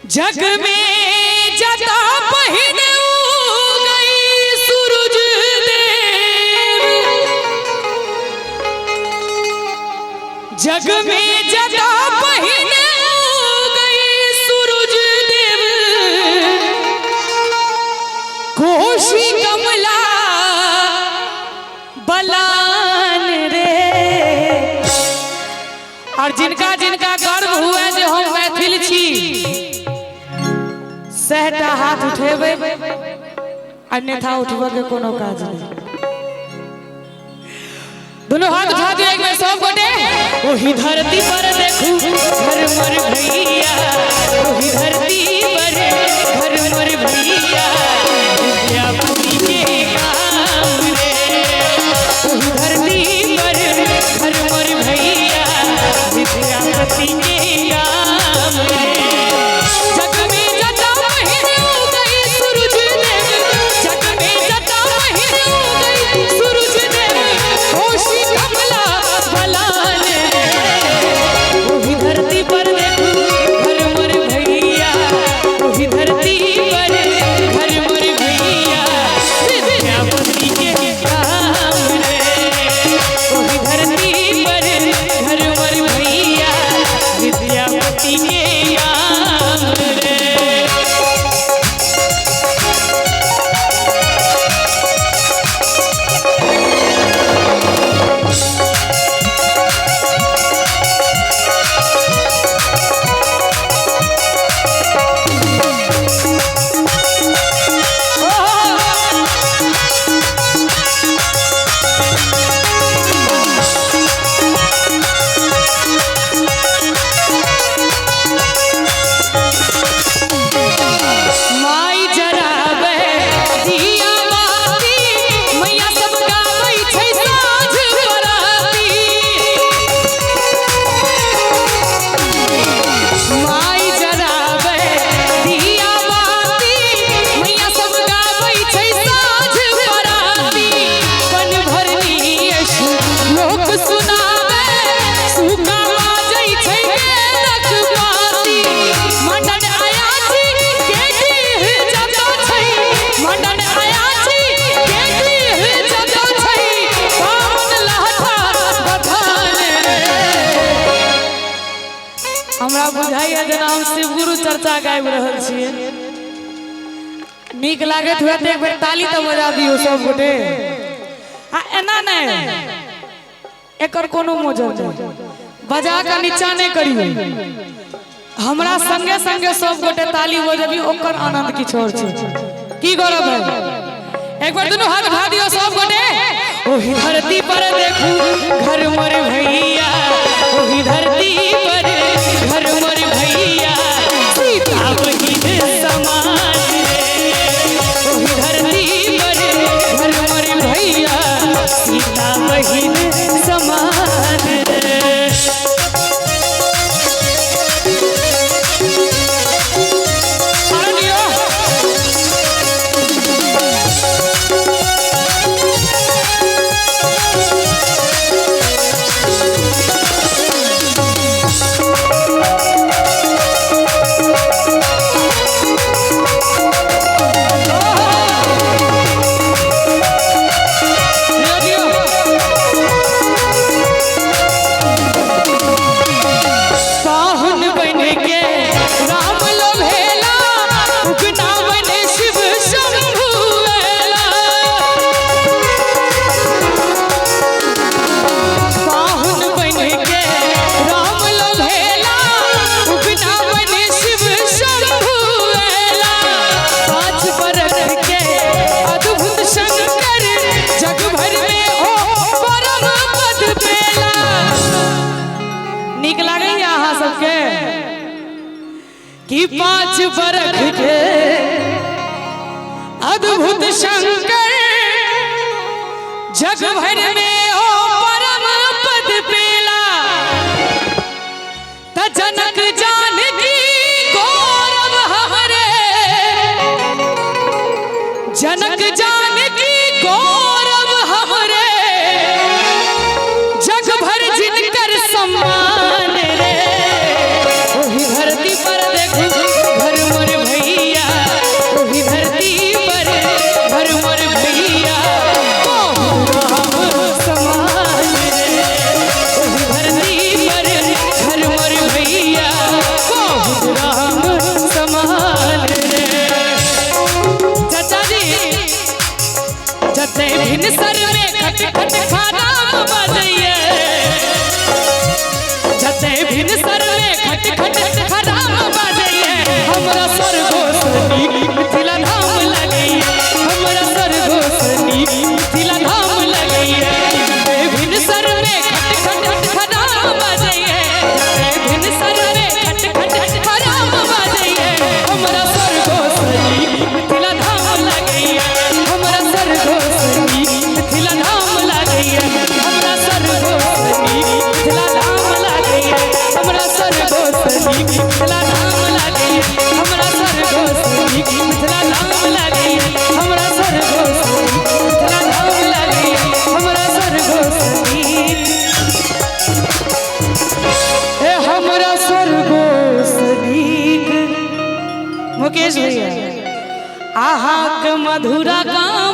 जग में जता पहिन गई सूरज देव, जग में जता पहिन गई सूरज देव, कोशी कमला बलान रे। और जिनका जिनका गर्व हुआ जो हम मैथिल छी, सहटा हाथ उठेबै, अन्यथा उठबऽ के कोनो काज नहीं। दोनों हाथ उठा दियो एक बेर सब गोटे। ओही धरती पर देखू घर मोर भैया, ओही धरती पर घर मोर भैया, विद्यापति के गाम रे। ओही धरती पर घर मोर भैया, विद्यापति के गाम रे। जग में जता पहिन गई सूरज देव, जग में जता पहिन गई सूरज देव, कोशी कमला बलान रे। ओही धरती पर देखू घर मोर भैया, ओही धरती पर घर मोर भैया, विद्यापति के गाम रे। ओही धरती पर घर मोर भैया, विद्यापति के गाम रे। माई जराबै दिया बाती, मैया सब गाबै छै साँझ बराती। माई जराबै दिया बाती, मैया सब गाबै छै साँझ बराती। पन भरनी यशु लोक सुनाबै, सुगा बाजै छै वेदक बाती। मंडन अयाची के डीह जतो छै, मंडन अयाची के डीह जतो छै, पावन लहठा बधान रे। हमरा बुझाइया जेना हम शिवगुरु चर्चा गाबि रहल छियै। नीक लागैत हुए तऽ एक बेर ताली तऽ बजा दियौ सब गोटे। आ एना नहि, एकर कोनो मोजर नहि, बजा कऽ नीचा नहि करियौ, हमरा संगे संगे सब गोटे ताली बजबियौ, ओकर आनंद किछु और छै। की गौरव है, एक बार दुनू हाथ उठा दियौ सब गोटे। ओही धरती पर देखू घर मोर भैया, ओही धरती पर घर मोर भैया, सीता बहिन समान रे। ओही धरती पर घर मोर भैया, सीता बहिन समान रे। आनंद लियौ। लियौ, लियौ। पाहुन बन के राम लोभेला, उगना बन शिव शंभु एला। पाहुन बन के राम लोभेला, उगना बन शिव शंभु एला। 5 बरख के अद्भुत शंकर, जग भर में ओ परम पद पेला। नीक लागैया अहाँ सबके कि 5 बरख के अद्भुत शंकर, जग भर में ओ परम पद पेला। त जनक जानकी गौरव हरे, जनक जानकी गौरव हमरे, जग भर जिनकर सम्मान रे। ओही धरती पर देखू घर भिनसर में खट खट खराब बजैया, जते भिनसर में खट खट खराब बजैया, हमरा स्वर्गो से नीक मिथिला धाम लगैया, हमरा स्वर्गो से नीक मिथिला धाम लगैया। जते भिनसर में खट खट खराब बजैया, जते भिनसर में खट खट खराब बजैया, हमरा स्वर्गो से नीक मिथिला धाम लगैया, हमरा स्वर्गो से नीक मिथिला धाम लगैया, हमरा स्वर्गो से नीक मिथिला धाम लगैया, हमरा स्वर्गो से नीक मिथिला धाम लगैया, हमरा स्वर्गो से नीक मिथिला धाम लगैया, हमरा स्वर्गो से नीक मिथिला धाम लगैया, हमरा स्वर्गो से नीक, हे हमरा स्वर्गो से नीक। मुकेश भैया, आहा के मधुरा गाम